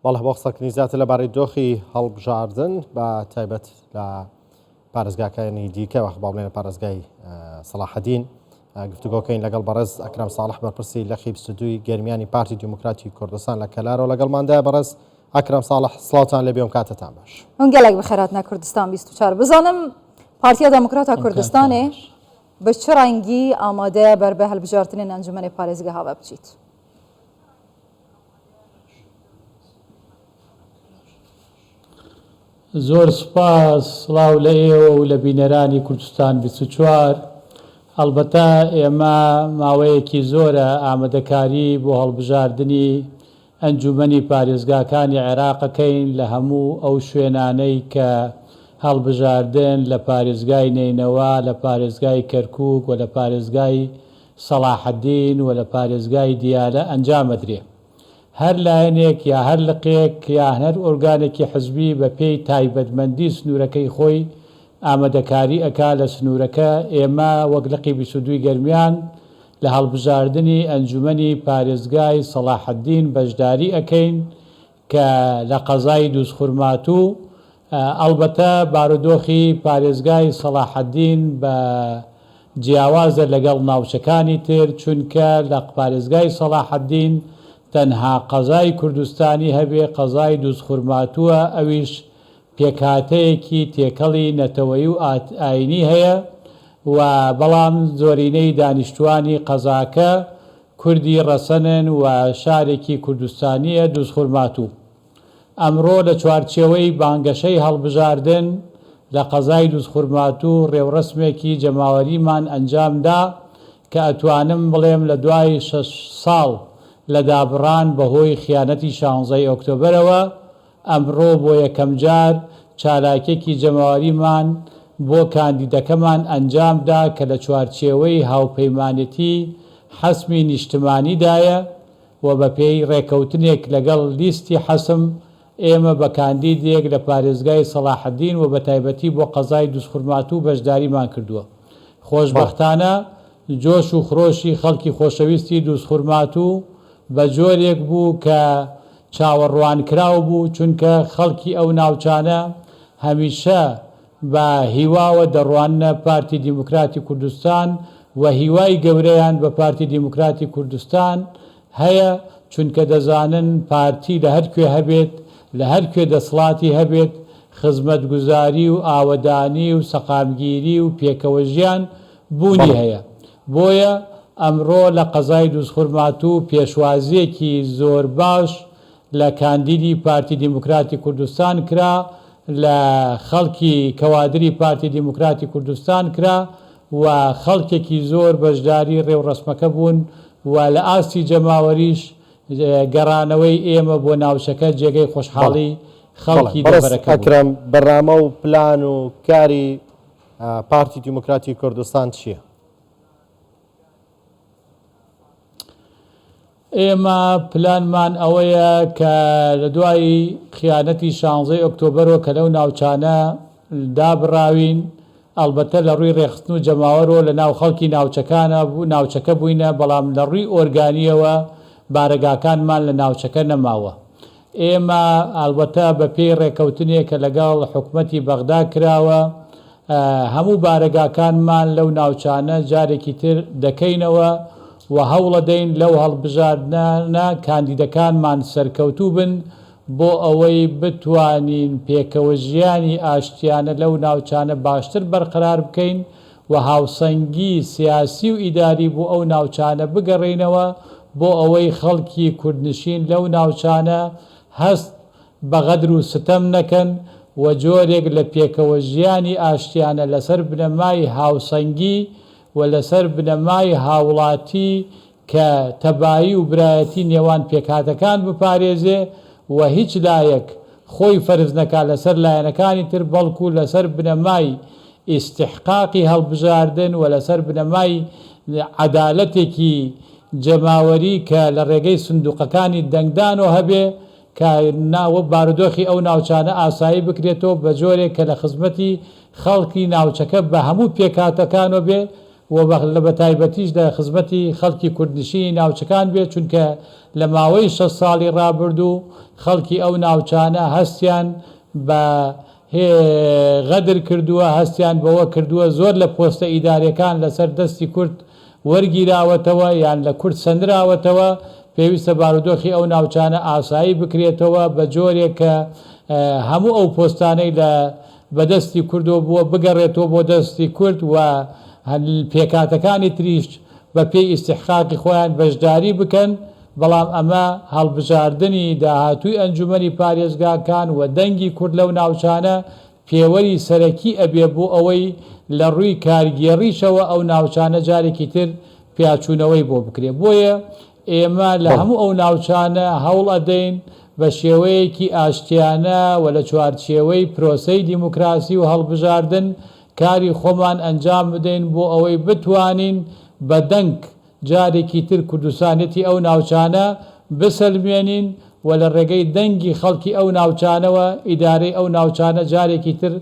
بەڵێ بۆ قسەکردنی زیاتر لەبارەی دۆخی هەڵبژاردن بە تایبەت لە پارێزگاکانی دیکە وەخ با بڵێن لە پارێزگای سەڵاحەدین گفتوگۆکەین لەگەڵ بەڕێز ئەکرەم ساڵح بەرپرسی لقی 22 گەرمیانی پارتی دیموکراتی کوردستان لە کەلارەوە لەگەڵماندا بەڕێز ئەکرەم ساڵح سڵاوتان لێبێ و کاتتان باش. هون gelek bi xêr hatine Kurdistan 24 bizanim Partiya Demokrata ئەم کاتە Kurdistanê باش. bi çi rengî amade ye ber bi hilbijartinên Encûmenê Parêzgeha ve biçît? زۆر سوپاس، سڵاو لە ئێوە و لە بینەرانی کوردستان 24. ئەڵبەتە ئێمە ماوەیەکی زۆرە ئامادەکاری بۆ هەڵبژاردنی ئەنجومەنی پارێزگاکانی عێراق ئەکەین لە هەموو ئەو شوێنانەی کە هەڵبژاردن لە پارێزگای نەینەوا، لە پارێزگای کەرکوک و لە پارێزگای سەڵاحەدین و لە پارێزگای دیالە ئەنجام ئەدرێ. هەر لایەنێک یا هەر لقێک یان هەر ئۆرگانێکی حزبی بە پێی تایبەتمەندی سنوورەکەی خۆی ئامادەکاری ئەکا لە سنوورەکە، ئێمە وەک لقی 22 ی گەرمیان لە هەڵبژاردنی ئەنجومەنی پارێزگای سەڵاحەدین بەشداری ئەکەین کە لە قەزای دوزخورماتوو، ئەڵبەتە بارودۆخی پارێزگای سەڵاحەدین بە جیاوازە لەگەڵ ناوچەکانی تر، چونکە لە پارێزگای سەڵاحەدین تەنها قەزای کوردستانی هەبێ قەزای دوزخورماتووە ئەویش پێکهاتەیەکی تێکەڵی نەتەوەیی و ئاینی هەیە و بەڵام زۆرینەی دانیشتوانی قەزاکە کوردی ڕەسەنن و شارێکی کوردستانییە دوزخورماتوو. ئەمڕۆ لە چوارچێوەی بانگەشەی هەڵبژاردن لە قەزای دوزخورماتوو ڕێوڕەسمێکی جەماوەریمان ئەنجام دا کە ئەتوانم بڵێم لە دوای شەش ساڵ لە دابڕان بەهۆی خیانەتی شانزەی ئۆکتۆبەرەوە ئەمڕۆ بۆ یەکەمجار چالاکیەکی جەماوەریمان بۆ کاندیدەکەمان ئەنجامدا کە لە چوارچێوەی هاوپەیمانێتی حەسمی نیشتمانیدایە و بەپێی ڕێکەوتنێک لەگەڵ لیستی حەسم ئێمە بە کاندیدێک لە پارێزگای سەڵاحەدین و بەتایبەتی بۆ قەزای دوزخورماتوو بەشداریمان کردووە. خۆشبەختانە جۆش و خرۆشی خەڵکی خۆشەویستی دوزخورماتوو بە جۆرێک بوو کە چاوەڕوانکراو بوو، چونکە خەڵکی ئەو ناوچانە هەمیشە بە هیواوە دەڕواننە پارتی دیموکراتی کوردستان و هیوای گەورەیان بە پارتی دیموکراتی کوردستان هەیە، چونکە دەزانن پارتی لە هەر کوێ هەبێت، لە هەر کوێ دەسڵاتی هەبێت، خزمەتگوزاری و ئاوەدانی و سەقامگیری و پێکەوەژیان بوونی بەڵێ. هەیە. بۆیە ئەمڕۆ لە قەزای دوزخورماتوو پێشوازییەکی زۆر باش لە کاندیدی پارتی دیموکراتی کوردستان کرا، لە خەڵکی کەوادری پارتی دیموکراتی کوردستان کرا و خەڵکێکی زۆر بەشداری ڕێوڕەسمەکە بوون و لە ئاستی جەماوەریش گەڕانەوەی ئێمە بۆ ناوچەکە جێگەی بەڵێ خۆشحاڵی بەڵێ خەڵکی بەڕێز دەڤەرەکە بوو. ئەکرەم بەرنامە و پلان و کاری پارتی دیموکراتی کوردستان چییە؟ ئێمە پلانمان ئەوەیە کە لە دوای خیانەتی شانزەی ئۆکتۆبەرەوە کە لەو ناوچانە دابڕاوین، ئەڵبەتە لە ڕووی ڕێکخستن و جەماوەرەوە لە ناو خەڵکی ناوچەکانە ناوچەکە بووینە، بەڵام لە ڕووی ئۆرگانییەوە بارەگاکانمان لە ناوچەکە نەماوە. ئێمە ئەڵبەتە بە پێی ڕێکەوتنێک کە لەگەڵ حکومەتی بەغدا کراوە، هەموو بارەگاکانمان لەو ناوچانە جارێکی تر دەکەینەوە و هەوڵەدەین لەو هەڵبژاردنانە کاندیدەکانمان سەرکەوتوو بن بۆ ئەوەی بتوانین پێکەوەژیانی ئاشتیانە لەو ناوچانە باشتر بەرقەرار بکەین و هاوسەنگی سیاسی و ئیداری بۆ ئەو ناوچانە بگەڕێینەوە بۆ ئەوەی خەڵکی کوردنشین لەو ناوچانە هەست بە غەدر و ستەم نەکەن و جۆرێک لە پێکەوە ژیانی ئاشتیانە لەسەر بنەمای هاوسەنگی و لەسەر بنەمای هاوڵاتی کە تەبایی و برایەتی نێوان پێکهاتەکان بپارێزێ و هیچ لایەک خۆی فەرز نەکا لەسەر لایەنەکانی تر بەڵکو لەسەر بنەمای ئیستیحقاقی هەڵبژاردن و لەسەر بنەمای عەدالەتێکی جەماوەری کە لە ڕێگەی سندوقەکانی دەنگدانەوە هەبێ کە بارودۆخی ئەو ناوچانە ئاسایی بکرێتەوە بە جۆرێک کە لە خزمەتی خەڵکی ناوچەکە بە هەموو پێکهاتەکانەوە بێ. و بەتایبەتیش لە خزمەتی خەڵکی کوردنشینی ناوچەکان بێت، چونکە لە ماوەی 60 ساڵی ڕابردوو خەڵکی ئەو ناوچانە هەستیان بە غەدر کردووە، هەستیان بەوە کردووە زۆر لە پۆستە ئیداریەکان لەسەر دەستی کورد وەرگیراوەتەوە یان لە کورد سەندراوەتەوە، پێویستە بارودۆخی ئەو ناوچانە ئاسایی بکرێتەوە بە جۆرێک کە هەموو ئەو پۆستانەی لە بەدەستی کوردەوە بووە بگەڕێتەوە بۆ دەستی کورد و پێکهاتەکانی تریش بە پێی ئیستیحقاقی خۆیان بەشداری بکەن، بەڵام ئەمە هەڵبژاردنی داهاتووی ئەنجومەنی پارێزگاکان و دەنگی کورد لەو ناوچانە پێوەری سەرەکی ئەبێ بۆ ئەوەی لە ڕووی کارگێڕیشەوە ئەو ناوچانە جارێکی تر پیاچوونەوەی بۆ بکرێ. بۆیە ئێمە لە هەموو ئەو ناوچانە هەوڵ ئەدەین بە شێوەیەکی ئاشتیانە و لە چوارچێوەی پرۆسەی دیموکراسی و هەڵبژاردن کاری خۆمان ئەنجام بدەین بۆ ئەوەی بتوانین بە دەنگ جارێکی تر کوردستانیەتی ئەو ناوچانە بسەلمێنین و لە ڕێگەی دەنگی خەڵکی ئەو ناوچانەوە ئیدارەی ئەو ناوچانە جارێکی تر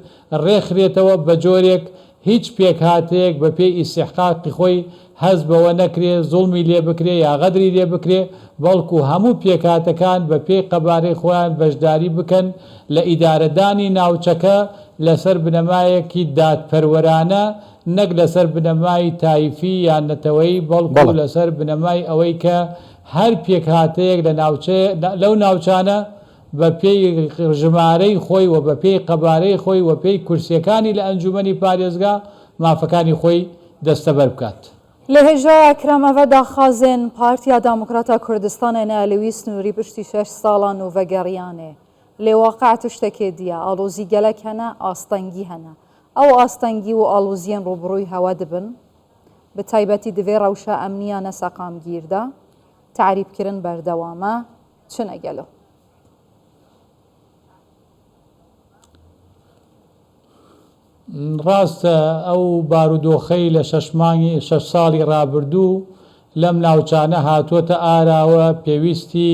ڕێکخرێتەوە بە جۆرێک هیچ پێکهاتەیەک بە پێی ئیستیحقاقی خۆی هەست بەوە نەکرێ زوڵمی لێ بکرێ یا غەدری لێ بکرێ بەڵکو هەموو پێکهاتەکان بە پێی قەبارەی خۆیان بەشداری بکەن لە ئیدارەدانی ناوچەکە لەسەر بنەمایەکی دادپەروەرانە نەک لەسەر بنەمای تایفی یان نەتەوەیی بەڵکو لەسەر بنەمای ئەوەی کە هەر پێکهاتەیەک لە ناوچەیە لەو ناوچانە بە پێی ژمارەی خۆی و بە پێی قەبارەی خۆی و پێی کورسیەکانی لە ئەنجومەنی پارێزگا مافەکانی خۆی دەستەبەر بکات. لە هێژا ئەکرەم ئەڤە داخازێن پارتیا داموکراتا کوردستانێ نە لوی سنووری پشتی شەش ساڵان و ڤەگەڕیانێ لێ واقع تشتەکێ دیە، ئاڵۆزی گەلەک هەنە، ئاستەنگی هەنە. ئەو ئاستەنگی و ئاڵوزیەن ڕووبڕووی هەوە دبن، بە تایبەتی دڤێ ڕەوشا ئەمنیا نەسەقامگیردا، تەعریبکرن بەردەوامە، چنە گەلۆ؟ ڕاستە ئەو بارودۆخەی لە شەش مانگی شەش ساڵی ڕابردوو لەم ناوچانە هاتووەتە ئاراوە پێویستی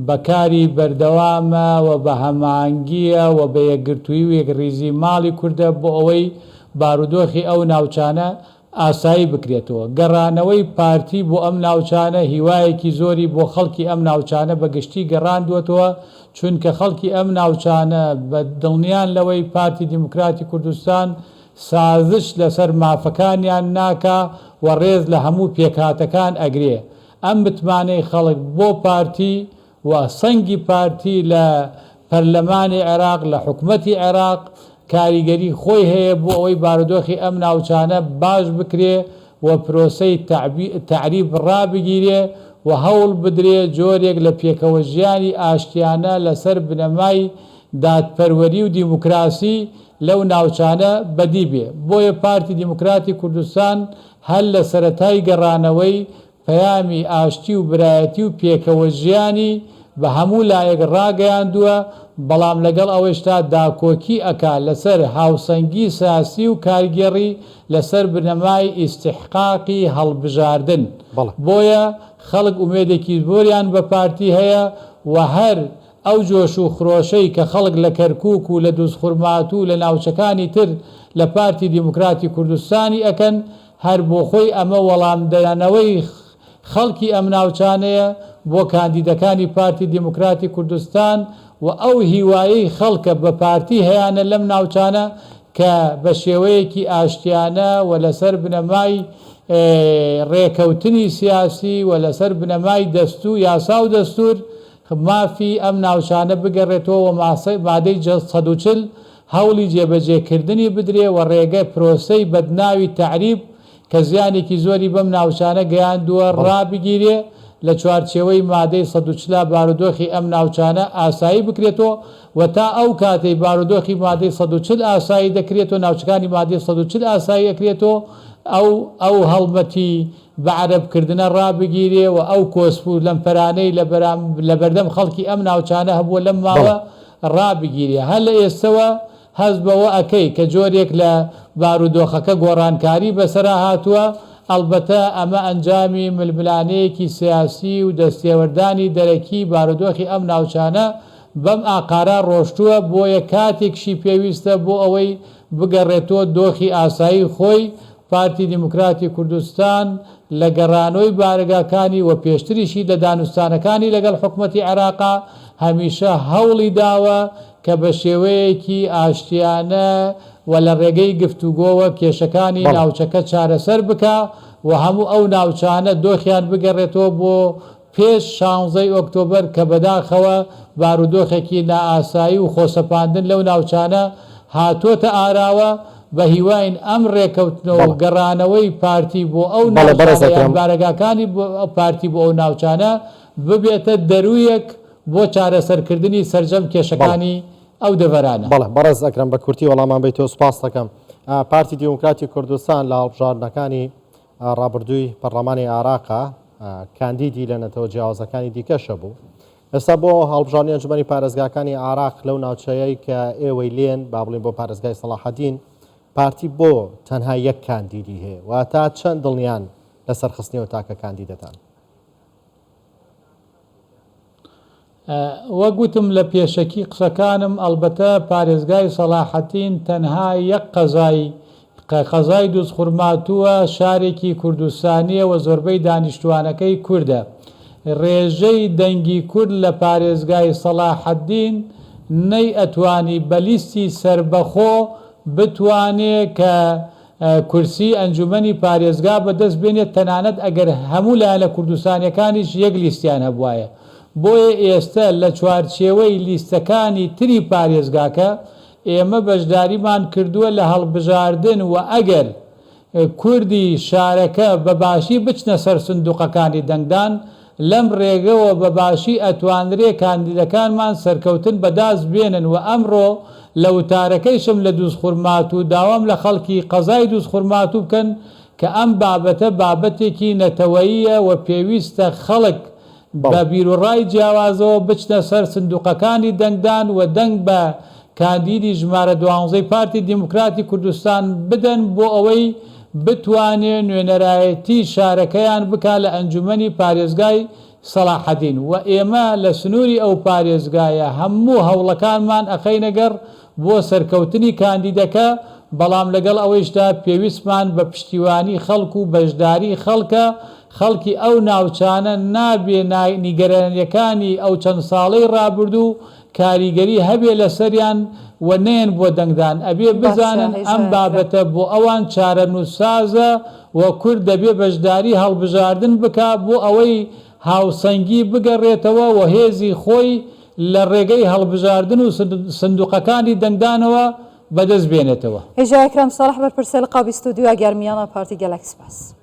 بە کاری بەردەوامە و بە هەماهەنگییە و بە یەکگرتوویی و یەکڕیزی ماڵی کوردە بۆ ئەوەی بارودۆخی ئەو ناوچانە ئاسایی بکرێتەوە. گەڕانەوەی پارتی بۆ ئەم ناوچانە هیوایەکی زۆری بۆ خەڵکی ئەم ناوچانە بە گشتی گەڕاندووەتەوە، چونکە خەڵکی ئەم ناوچانە بە دڵنیان لەوەی پارتی دیموکراتی کوردستان سازش لەسەر مافەکانیان ناکا و ڕێز لە هەموو پێکهاتەکان ئەگرێ. ئەم متمانەی خەڵک بۆ پارتی و سەنگی پارتی لە پەرلەمانی عێراق، لە حکومەتی عێراق کاریگەری خۆی هەیە بۆ ئەوەی بارودۆخی ئەم ناوچانە باش بکرێ و پرۆسەی تەعریب ڕابگیرێ و هەوڵ بدرێ جۆرێک لە پێکەوەژیانی ئاشتیانە لەسەر بنەمای دادپەروەری و دیموکراسی لەو ناوچانە بەدی بێ. بۆیە پارتی دیموکراتی کوردستان هەر لە سەرەتای گەڕانەوەی پەیامی ئاشتی و برایەتی و پێکەوەژیانی بە هەموو لایەک ڕاگەیاندووە، بەڵام لەگەڵ ئەوەیشدا داکۆکی ئەکا لەسەر هاوسەنگی ساسی و کارگێڕی لەسەر بنەمای ئیستیحقاقی هەڵبژاردن. بۆیە خەڵک ئومێدێکی زۆریان بە پارتی هەیە و هەر ئەو جۆش و خرۆشەی کە خەڵک لە کەرکوک و لە دوزخورماتوو و لە ناوچەکانی تر لە پارتی دیموکراتی کوردستانی ئەکەن هەر بۆخۆی ئەمە وەڵامدانەوەی خەڵکی ئەم ناوچانەیە بۆ کاندیدەکانی پارتی دیموکراتی کوردستان و ئەو هیوایەی خەڵکە بە پارتی هەیانە لەم ناوچانە کە بە شێوەیەکی ئاشتیانە و لەسەر بنەمای ڕێکەوتنی سیاسی و لەسەر بنەمای دەستوو یاسا و دەستوور مافی ئەم ناوچانە بگەڕێتەوە و مادەی 140 هەوڵی جێبەجێکردنی بدرێ و ڕێگە پرۆسەی بەدناوی تەعریب کە زیانێکی زۆری بەم ناوچانە گەیاندووە ڕابگیرێ، لە چوارچێوەی مادەی 140 بارودۆخی ئەم ناوچانە ئاسایی بکرێتەوە و تا ئەو کاتەی بارودۆخی مادەی 140 ئاسایی دەکرێتەوە ناوچەکانی مادەی 140 ئاسایی ئەکرێتەوە ئەو ئەو هەڵمەتی بە عەرەب کردنە ڕابگیرێ و ئەو کۆسپ و لەمپەرانەی لە بەردەم خەڵکی ئەم ناوچانە هەبووە لەم ماوە ڕابگیرێ. هەر لە ئێستەوە هەست بەوە ئەکەی کە جۆرێک لە بارودۆخەکە گۆڕانکاری بەسەرا هاتووە، ئەڵبەتە ئەمە ئەنجامی ململانێیەکی سیاسی و دەستێوەردانی دەرەکی بارودۆخی ئەم ناوچانە بەم ئاقارە ڕۆشتووە، بۆیە کاتێکشی پێویستە بۆ ئەوەی بگەڕێتۆ دۆخی ئاسایی خۆی. پارتی دیموکراتی کوردستان لە گەڕانەوەی بارەگاکانی و پێشتریشی لە دانوستانەکانی لەگەڵ حکومەتی عێراقا هەمیشە هەوڵی داوە کە بە شێوەیەکی ئاشتیانە و لە ڕێگەی گفتوگۆوە کێشەکانی ناوچەکە چارەسەر بکا و هەموو ئەو ناوچانە دۆخیان بگەڕێتەوە بۆ پێش شانزەی ئۆکتۆبەر کە بەداخەوە بارودۆخێکی نائاسایی و خۆسەپاندن لەو ناوچانە هاتۆتە ئاراوە، بە هیواین ئەم ڕێکەوتنە و گەڕانەوەی پارتی بۆ ئەو ناوچانە یان بارەگاکانی پارتی بۆ ئەو ناوچانە ببێتە دەروویەک بۆ چارەسەرکردنی سەرجەم کێشەکانی ئەو دەڤەرانە. بەڵێ بەڕێز ئەکرەم بە کورتی وەڵامان بەیتەوە سوپاست دەکەم. پارتی دیموکراتی کوردستان لە هەڵبژاردنەکانی ڕابردووی پەرلەمانی عێراقا کاندیدی لە نەتەوە جیاوازەکانی دیکەش هەبوو. ئێستا بۆ هەڵبژاردنی ئەنجومەنی پارێزگاکانی عێراق لەو ناوچەیەی کە ئێوەی لێن، با بڵێین بۆ پارێزگای سەڵاحەدین، پارتی بۆ تەنها یەک کاندیدی هەیە؟ واتە چەند دڵنیان لە سەرخستنی ئەو تاکە کاندیدەتان؟ وەک وتم لە پێشەکی قسەکانم ئەڵبەتە پارێزگای سەڵاحەدین تەنها یەک قەزای قەزای دوزخورماتووە شارێکی کوردستانیە و زۆربەی دانیشتوانەکەی کوردە رێژەی دەنگی کورد لە پارێزگای سەڵاحەدین نەی ئەتوانی بە لیستی سەربەخۆ بتوانێ کە کورسی ئەنجومەنی پارێزگا بەدەست بێنێت تەنانەت ئەگەر هەموو لایەنە کوردستانیەکانیش یەک لیستیان هەبوایە بۆیە ئێستە لە چوارچێوەی لیستەکانی تری پارێزگاکە ئێمە بەشداریمان کردووە لە هەڵبژاردن و ئەگەر کوردی شارەکە بە باشی بچنە سەر سندوقەکانی دەنگدان لەم ڕێگەوە بە باشی ئەتوانرێ کاندیدەکانمان سەرکەوتن بەداست بێنن و ئەمڕۆ لە وتارەکەیشم لە دوزخورماتوو داوام لە خەڵکی قەزای دوزخورماتوو بکەن کە ئەم بابەتە بابەتێکی نەتەوەییە و پێویستە خەڵک بە بیروڕای جیاوازەوە بچنە سەر سندوقەکانی دەنگدان و دەنگ بە کاندیدی ژمارە دوانزەی پارتی دیموکراتی کوردستان بدەن بۆ ئەوەی بتوانێ نوێنەرایەتی شارەکەیان بکا لە ئەنجومەنی پارێزگای سەڵاحەدین و ئێمە لە سنوری ئەو پارێزگایە هەموو هەوڵەکانمان ئەخەینە گەڕ بۆ سەرکەوتنی کاندیدەکە، بەڵام لەگەڵ ئەوەیشدا پێویستمان بە پشتیوانی خەڵک و بەشداری خەڵکە، خەڵکی ئەو ناوچانە نابێ نیگەرانیەکانی ئەو چەند ساڵەی ڕابردوو کاریگەری هەبێ لەسەریان و نەیەن بۆ دەنگدان، ئەبێ باشە بزانن ئەم هێژا ئەکرەم. بابەتە بۆ ئەوان چارەنووسسازە و کورد دەبێ بەشداری هەڵبژاردن بکا بۆ ئەوەی هاوسەنگی بگەڕێتەوە و هێزی خۆی لە ڕێگەی هەڵبژاردن و سندوقەکانی دەنگدانەوە بەدەست بێنێتەوە. هێژا ئەکرەم ساڵح بەرپرسێ لقا 22 گەرمیانە پارتی گەلەک سپاس.